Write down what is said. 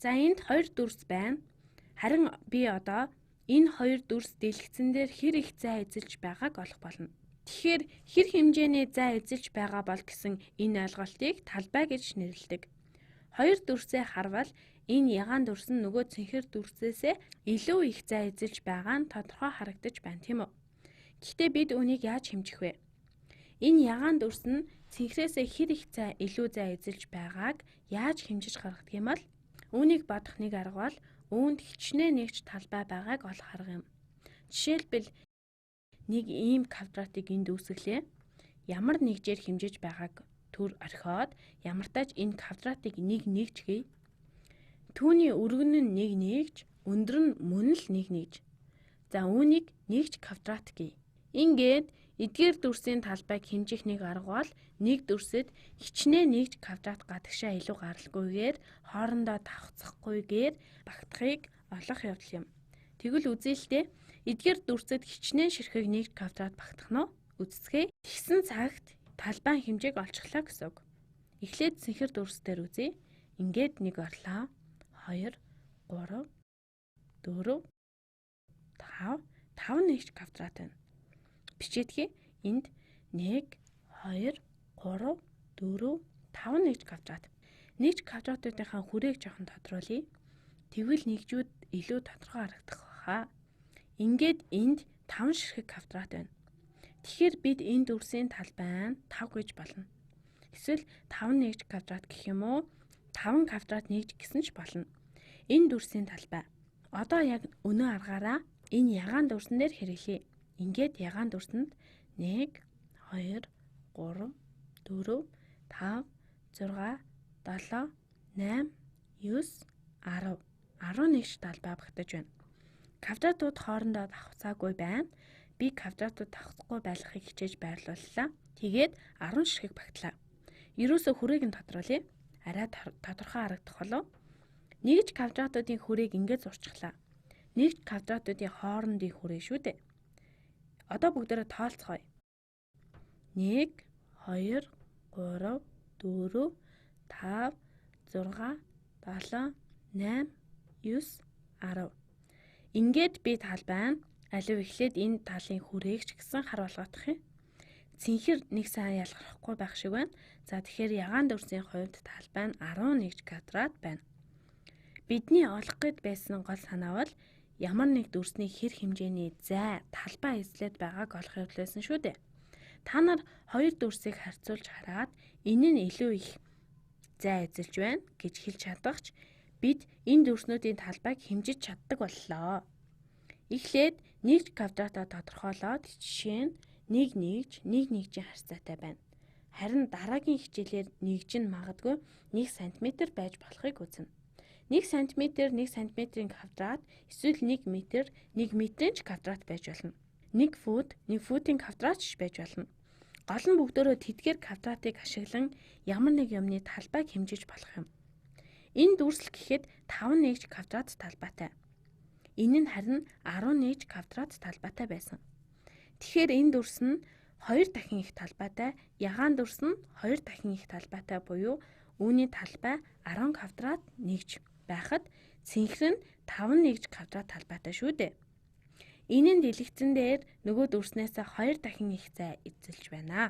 За, энд хоёр дүрс байна. Харин би одоо энэ хоёр дүрс дэлгэцэн дээр хэр их зай эзэлж байгааг олох болно. Тэгэхээр хэр хэмжээний зай эзэлж байгаа бол гэсэн энэ ойлголтыг талбай гэж нэрлэдэг. Хоёр дүрсээ харвал энэ ягаан дүрс нь нөгөө цэнхэр дүрсээсээ илүү их зай эзэлж байгаа нь тодорхой харагдаж байна, тийм үү? Гэхдээ бид үүнийг яаж хэмжих вэ? Энэ ягаан дүрс нь цэнхрээсээ хэр их зай илүү зай эзэлж байгааг яаж хэмжиж гаргадаг юм бол? Үүнийг бодох нэг арга бол үүнд хичнээн нэгж талбай байгааг олох арга юм. Жишээлбэл, нэг ийм квадратыг энд үүсгэлээ. Ямар нэгжээр хэмжиж байгааг түр орхиод ямартай ч энэ квадратыг нэг нэгж гэе. Түүний өргөн нь нэг нэгж, өндөр нь мөн л нэг нэгж. За, үүнийг нэгж квадрат гэе. Ингээд эдгээр дүрсийн талбайг хэмжих нэг арга бол нэг дүрсэд хичнээн нэгж квадрат гадагшаа илүү гаралгүйгээр хоорондоо давхцахгүйгээр багтахыг олох явдал юм. Тэгвэл үзье л дээ. Эдгээр дүрсэд хичнээн ширхэг нэгж квадрат багтах нь үзцгээе. Тэгсэн цагт талбайн хэмжээг олчихлоо гэсэн үг. Эхлээд цэнхэр дүрс дээр үзье. Ингээд нэг орлоо. 2 3 4 5 5 нэгж квадрат байна. Бичээдхий энд 1 2 3 4 5 нэгж квадрат. Нэгж квадратуудынхаа хүрээг жоохон тодруулъя. Тэгвэл нэгжүүд илүү тодорхой харагдах байхаа. Ингээд энд 5 ширхэг квадрат байна. Тэгэхээр бид энэ дүрсийн талбай нь 5 гэж болно. Эсвэл 5 нэгж квадрат гэх юм уу? 5 квадрат нэгж гэсэн ч болно. Энэ дүрсийн талбай. Одоо яг өнөө аргаараа энэ ягаан дүрсэн дээр хэрэглэе. Ингээд ягаан дүрсэнд 1 2 3 4 5 6 7 8 9 10 11 талбай багтаж байна. Квадратууд хоорондоо давхцаагүй байна. Би квадратууд давхцахгүй байлгахыг хичээж байрлууллаа. Тэгээд 10 ширхэг багтлаа. Ерөөсөө хүрээг нь тодруулъя. Арай тодорхой харагдах болов. Нэгж квадратуудын хүрээг ингээд зурчихлаа. Нэгж квадратуудын хоорондын хүрээ шүү дээ. Одоо бүгдээрээ тоолцгоё. 1 2 3 4 5 6 7 8 9 10. Ингээд би талбай нь алив эхлээд энэ талын хүрээгч гэсэн хар болгоодох юм. Цэнхэр нэг сайн ялгархгүй байх шиг байна. За, тэгэхээр ягаан дүрсийн хувьд талбай нь 11 квадрат байна. Бидний олох гээд байсан гол санаа бол ямар нэг дүрсний хэр хэмжээний зай талбай эзлээд байгааг олох явдал байсан шүү дээ. Та нар хоёр дүрсийг харьцуулж хараад энэ нь илүү их зай эзэлж байна гэж хэлж чадах ч бид энэ дүрснүүдийн талбайг хэмжиж чаддаг боллоо. Эхлээд нэгж квадратаа тодорхойлоод, жишээ нь нэг нэгж, нэг нэгжийн харьцаатай байна. Харин дараагийн хичээлээр нэгж нь магадгүй 1 см байж болохыг үзнэ. 1 см 1 см-ийн квадрат, эсвэл 1 м 1 метрийн ч квадрат байж болно. 1 фут 1 футын квадрат ч байж болно. Гол нь бүгдөө тэдгээр квадратыг ашиглан ямар нэг юмны талбайг хэмжиж болох юм. Энэ дүрсэл гэхэд 5 нэгж квадрат талбайтай. Энэ нь харин 11 квадрат талбайтай байсан. Тэгэхээр энэ дүрс нь 2 дахин их талбайтай, ягаан дүрс нь 2 дахин их талбайтай буюу үүний талбай 10 квадрат нэгж байхад цэнхэр нь 5 нэгж квадрат талбайтай шүү дээ. Энэ нь дэлгэцэн дээр нөгөө дүрснээс 2 дахин их зай эзэлж байна.